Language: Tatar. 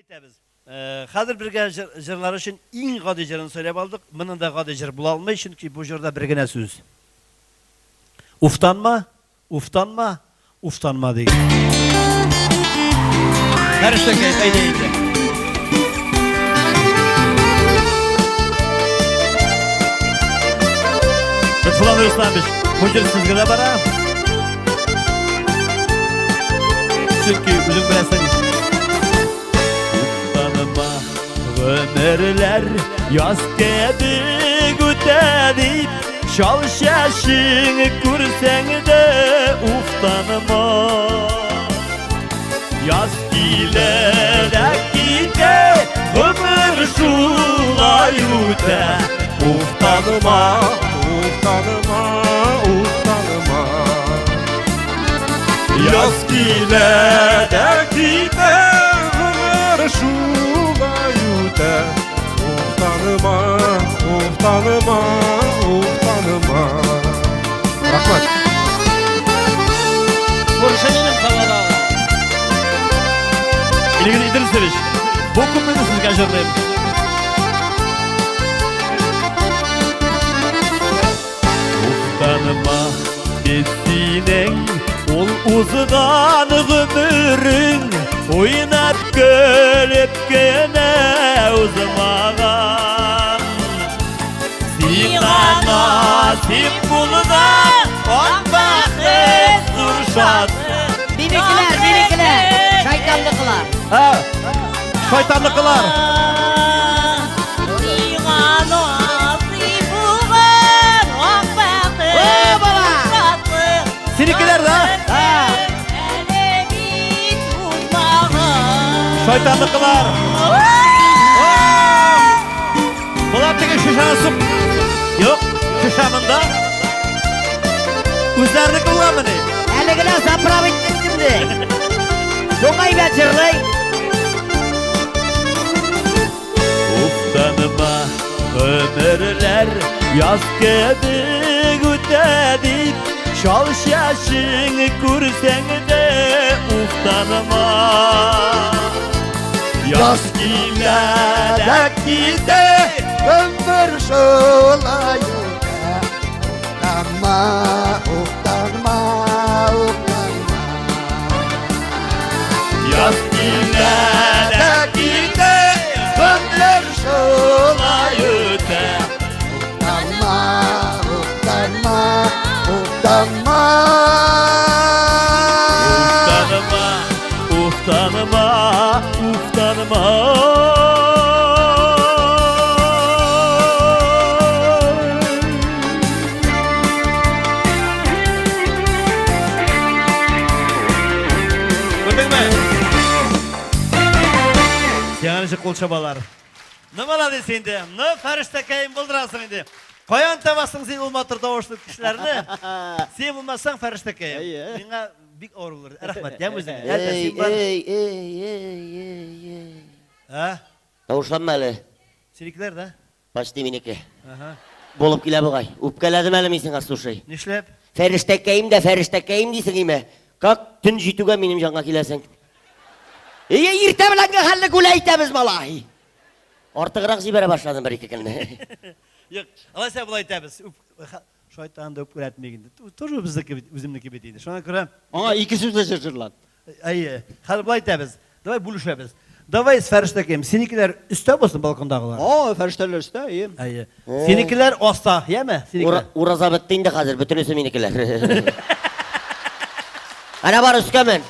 Әйтәбез. Хәзер бергә җырлар өчен иң гади җырын сайлап алдык. Моннан да гади җыр була алмый, чөнки бу җырда бер генә сүз. Уфтанма, уфтанма, уфтанма дигән. Фәрештәкәй, әйдә инде. Лотфулла Нурисламович, бу җыр сезгә дә бара. Чөнки үзең беләсең. Уфтанма, гомерләр яз кебек үтә дип, чал чәчең күрсәң дә уфтанма. Яз килә дә китә, гомер шулай үтә. Уфтанма, уфтанма, уфтанма. Яз килә дә китә, гомер шулай үтә. Уфтанма, уфтанма, уфтанма. Рәхмәт. Күрше минем Сабадагы. Илгиз Идрисович, бу көнне сезгә җырлыйм. Уфтанма, бит синең ул узган гомерең уйнап көлеп кенә узмаган. Сиңа насыйп булган ак бәхет зур шатлык. Минекеләр, минекеләр, шайтанныкылар. Һа, шайтанныкылар. Сиңа насыйп булган ак бәхет О, бала! шатлык. Синекеләр дә? Һа. Әле бит узмаган. Шайтанныкылар. Болар теге шишаны сук. Юк, шиша монда. Үзләренеке булганмыни? Әле генә заправить иттем дә. Шуңа әйбәт җырлый. Уфтанма, гомерләр яз кебек үтә дип, чал чәчең күрсәң дә уфтанма. Яз килә дә китә, Гомер шулай үтә. Уфтанма, уфтанма, уфтанма. Яз килә дә китә, Гомер шулай шулай үтә. Уфтанма, уфтанма, уфтанма. Уфтанма, уфтанма, уфтанма. Күрдеңме? Сиңа ничек кул чабалар. Ну, молодец инде. Ну, фәрештәкәем булдырасың инде. Каян табасың син ул матур тавышлы кешеләрне? Син булмасаң, фәрештәкәем. Әйе. Миңа бик авыр булыр. Рәхмәт, яме үзеңә. Әлбәттә, Эй, син бар. эй, эй, эй, эй, эй. А? Тавышланма әле. Синекеләр дә? Почти минеке. Ага. Булып килә бугай. Үпкәләдем әле мин сиңа, слушай. Нишләп? Фәрештәкәем дә фәрештәкәем дисең име? Как төн җитүгә минем җанга киләсең? Ие, иртә беләнге хәлне гүлә итәбез, малай. Артыграк җибәрә башладым бер-ике көнне. Юк, алайса болай итәбез. Шайтан да үпкәләтмик инде. Тоже безнеке бит, үземнеке бит инде. Шуңа күрә Аңа ике сүзле җыр җырлат. Әйе, хәзер болай итәбез. Давай бүлешәбез. Давай, фәрештәкәем, синекеләр өстә булсын балкондагылар. О, фәрештәләр өстә, әйе. Әйе. Синекеләр аста, яме? Синекеләр. Ураза бетте инде хәзер, бөтенесе минекеләр. Әнә бар өскә мен.